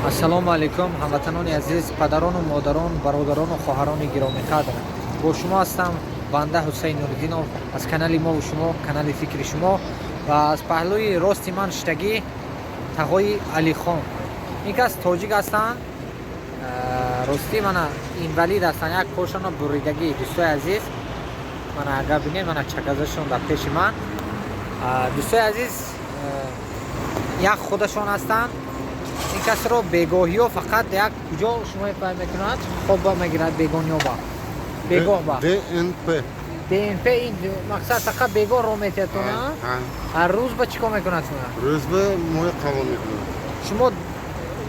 Ассалому алайкум, ҳамватанони азиз, падарону модарон, бародарону хоҳарони гиромиқадр. Бо шумо ҳастам банда Ҳусайн Нуриддинов аз канали мову шумо, канали фикри шумо. Ва аз паҳлӯи рости ман шиштагӣ тағои Алихон. Ин кас тоҷик ҳастанд, ростӣ мана инвалид ҳастанд, як пошона буридагӣ. Дӯстои азиз, мана агар бинед, мана чагазашон дар пеши ман. Дӯстои азиз, як худашон ҳастанд. Ин касро бегоҳиё фақат як куҷо шумо фаҳм мекунад, хобба мегирад бегониёба, бегоҳба. ДНП. ДНП. Ин мақсад фақат бегоҳ ро метиҳад? Ҳар рӯз ба чӣ кор мекунад шумо? Рӯз ба моя қабул мекунад. Шумо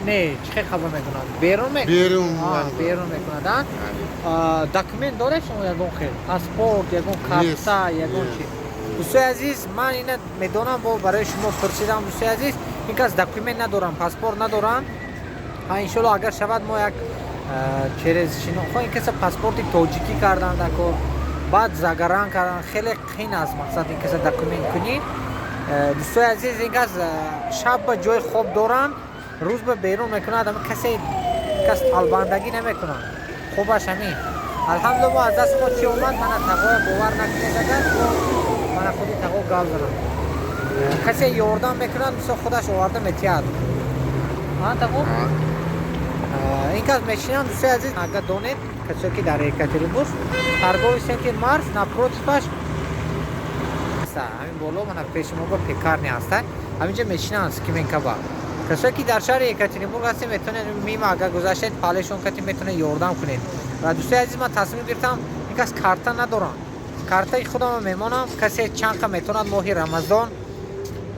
не, чӣ хел қабул мекунад? Берун? Берун. Берун мекунад. Документ доред шумо, ягон хел паспорт, ягон карта, ягон чи? Дӯстои азиз, ман ина медонам, бо барои шумо пурсидам. Дӯстои азиз, ин кас документ надорам, паспорт надорам. Иншолло, агар шавад, мо як через шинохо ин каса паспорти тоҷикӣ кардан дако, баъд загран кардан хеле қин аст. Мақсад, ин каса документ кунӣ. Дӯстои азиз, ин кас шаб ба ҷои хоб доранд, рӯз ба берун мекунад. Ама касе кас талбандагӣ намекунад, хубаш ҳамин. Алҳамдулилла, мо аз дасти мо чӣ омад. Мана тағоя, бовар накунед, агар мана худи тағо гап занам, касе ёрдам мекунад, мисол, худаш оварда метиҳад. Тағо, ин кас мешинанд. Дӯстои азиз, агар донед, касое ки дар Екатеринбург, торговый центр Марс, напротив аш, ҳамин боло, мана пеши мо ба пекарня ҳастанд, ҳаминҷа мешинанд, скамейка ба. Касое ки дар шаҳри Екатеринбург ҳастед, метавонед мимо агар гузаштед, палешон кати метавонед ёрдам кунед. Ва дӯстои азиз, ман тасмим гирифтам, ин кас карта надорам, картаи худамро мемонам. Касе чанд қа метавонад моҳи Рамазон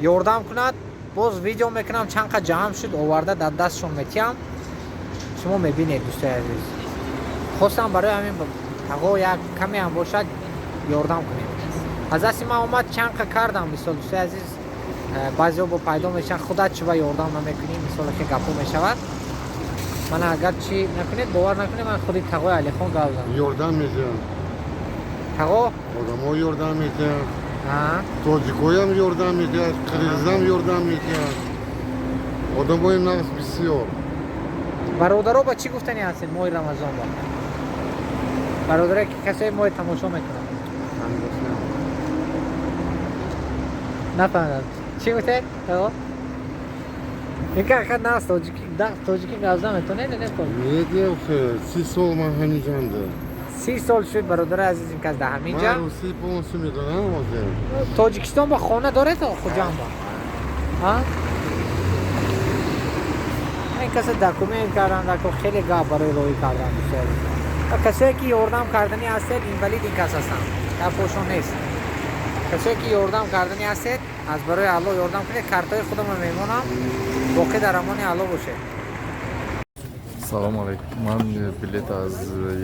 ёрдам кунад, боз видео мекунам, чанд қа ҷамъ шуд, оварда дар дастшон метиҳам, шумо мебинед. Дӯстои азиз, хостам барои ҳамин тағо як каме ҳам бошад ёрдам кунем. Аз дасти ман омад, чанд қа кардам. Мисол, дӯстои азиз, баъзеҳо бо пайдо мешаванд, худат чӣ ба ёрдам намекунӣ, мисол, хе гапҳо мешавад. Мана, агар чӣ накунед, бовар накунед, ман худи тағои Алихон гап занам. Ёрдам медиҳам. Тағо. Одамо ёрдам медиҳанд, тоҷикоям ёрдам медиҳад, қирғизам ёрдам медиҳад, одамои нағз бисёр. Бародаро, ба чӣ гуфтани ҳастед моҳи Рамазон ба бародаре, ки касое моҳи тамошо мекунад? Нафаҳмидам, чӣ гуфтед, тағо? Инка нас тоҷикӣ гап зан метонед, не? Медиҳам, 30 сол ман ҳаминҷанда. 30 сол шуд, бародари азиз, ин кас дар ҳаминҷа. Ман русӣ полностью медонам ҳозир. Тоҷикистон ба хона доред, Хуҷанд ба? Ин касе документ кардан, хеле гап барои роҳӣ кардан. Ва касое ки ёрдам карданӣ ҳастед, инвалид ин кас ҳастанд, гапошон нест. Касое ки ёрдам карданӣ ҳастед, аз барои Аллоҳ ёрдам кунед. Картаи худамро мемонам, боқӣ дар амони Аллоҳ бошед. Салому алайкум. Ман билет аз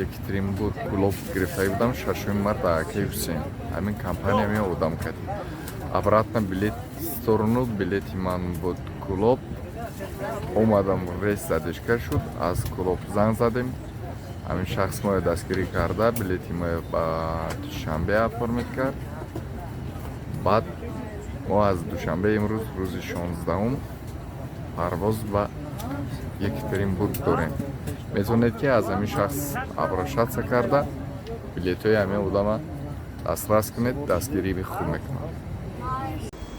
Екатеринбург Кулоб гирифта будам 6 март ба акаи Ҳусейн. Ҳамин компания ми одам кардем. Обратно билет сторону билети ман буд Кулоб. Омадам, рейс задержка шуд. Аз Кулоб занг задем. Ҳамин шахс моро дастгирӣ карда, билети моро ба Душанбе оформить кард. Баъд мо аз Душанбе имрӯз, рӯзи 16-ум, парвоз ба Екатеринбург дорем. Метавонед, ки аз ҳамин шахс обращаться карда, билетҳои ҳамин одама дастрас кунед, дастгирии хуб мекунад.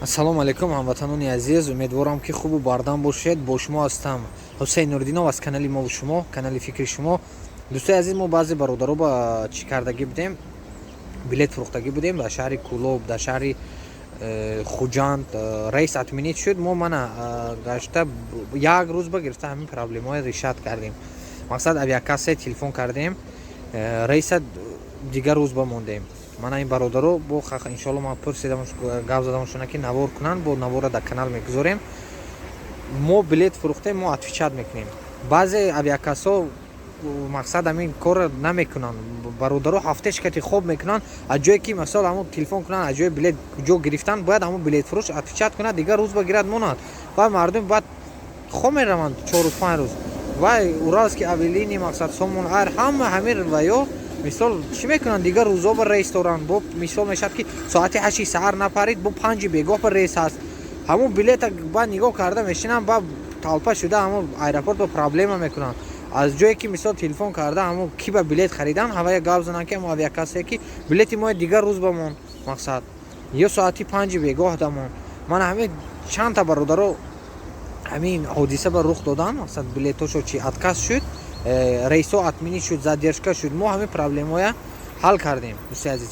Ассалому алайкум, ҳамватанони азиз, умедворам, ки хубу бардам бошед. Бо шумо ҳастам Ҳусейн Нуриддинов аз канали мову шумо, канали фикри шумо. Дӯстои азиз, мо баъзе бародаро ба чӣ кардагӣ будем, билет фурӯхтагӣ будем дар шаҳри Кулоб, дар шаҳри Хуҷанд рейс отменить шуд. Мо мана гашта як рӯз ба гирифта ҳамин проблемаҳои решать кардем. Мақсад, авиакасса телефон кардем, рейса дигар рӯз ба мондем. Мана ин бародаро бо, иншоалло, ман пурсидам, гап задамшона, ки навор кунанд, бо навора дар канал мегузорем. Мо билет фурӯхтем, мо отвечать мекунем. Баъзе авиакассо, мақсад, ҳамин корро намекунанд. Бародаро ҳафтеш кати хоб мекунанд. Аз ҷое ки, масал, ҳамон телефон кунанд, аз ҷои билет ҷо гирифтан, бояд ҳамон билетфурӯш отвечать кунад, дигар рӯз ба гирад монад. Ва мардум баъд хоб мераванд 4 рӯз, 5 рӯз. Вай Уральский авиалинии, мақсад, Сомон Айр, ҳама ҳамин ва ё мисол чӣ мекунанд? Дигар рӯзо ба рейс доранд. Бо мисол мешавад, ки соати 8-и саҳар напарид, бо 5-и бегоҳ ба рейс ҳаст. Ҳамон билета баъд нигоҳ карда мешинам, ба толпа шуда, ҳамо аэропорт ба проблема мекунанд. Аз ҷое ки, мисол, телефон карда, ҳамо ки ба билет харидан, ҳавая гап зананд, ки ҳамо авиакассае ки билети мои дигар рӯз ба мон, мақсад, ё соати 5-и бегоҳ дамон. Ман ҳамин чандта бародаро ҳамин ҳодиса ба рух додан, мақсад, билетошо чи отказ шуд, рейсо отменить шуд, задержка шуд. Мо ҳамин проблемоя ҳал кардем, дӯсти азиз.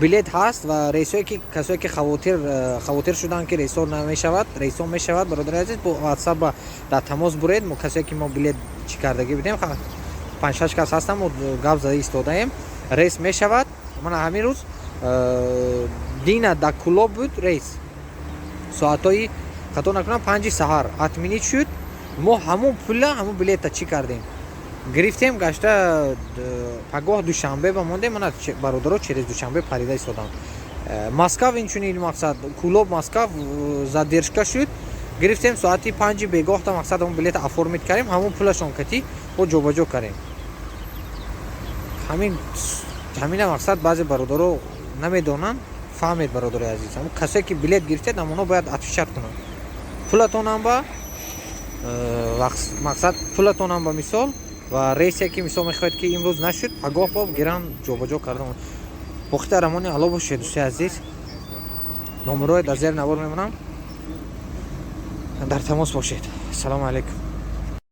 Билет ҳаст ва рейсое ки касое ки хавотир шуданд, ки рейсо намешавад, рейсо мешавад. Бародари азиз, бо WhatsApp дар тамос буред. Мо касое ки мо билет чӣ кардагӣ будем, панҷ-шаш кас ҳастам, мо гап зада истодаем, рейс мешавад. Мана ҳамин рӯз дина дар Кулоб буд рейс, соатҳои, хато накунам, 5-и саҳар отменить шуд. Мо ҳамон пула, ҳамон билета чӣ кардем, гирифтем, гашта пагоҳ Душанбе ба мондем. Мана бародаро через Душанбе парида истодам. Москав инчунин, мақсад, Кулоб, Москав задержка шуд, гирифтем соати 5-и бегоҳта, мақсад, ҳамон билета оформить кардем, ҳамон пулашон кати бо ҷобаҷо кардем. Ҳамина, мақсад, баъзе бародаро намедонанд. Фаҳмед, бародари азиз, ҳамон касое ки билет гирифтед, ҳамонҳо бояд отвечать кунанд пулатонам ба мақсад, пулатонам ба мисол ва рейсе ки, мисол, мехоҳед ки имрӯз нашуд, пагоҳ бо гиран ҷобаҷо карда. Боқи дар амони Алло бошед, дӯстои азиз. Номерои дар зери навор мемонам, дар тамос бошед. Ассалому алайкум.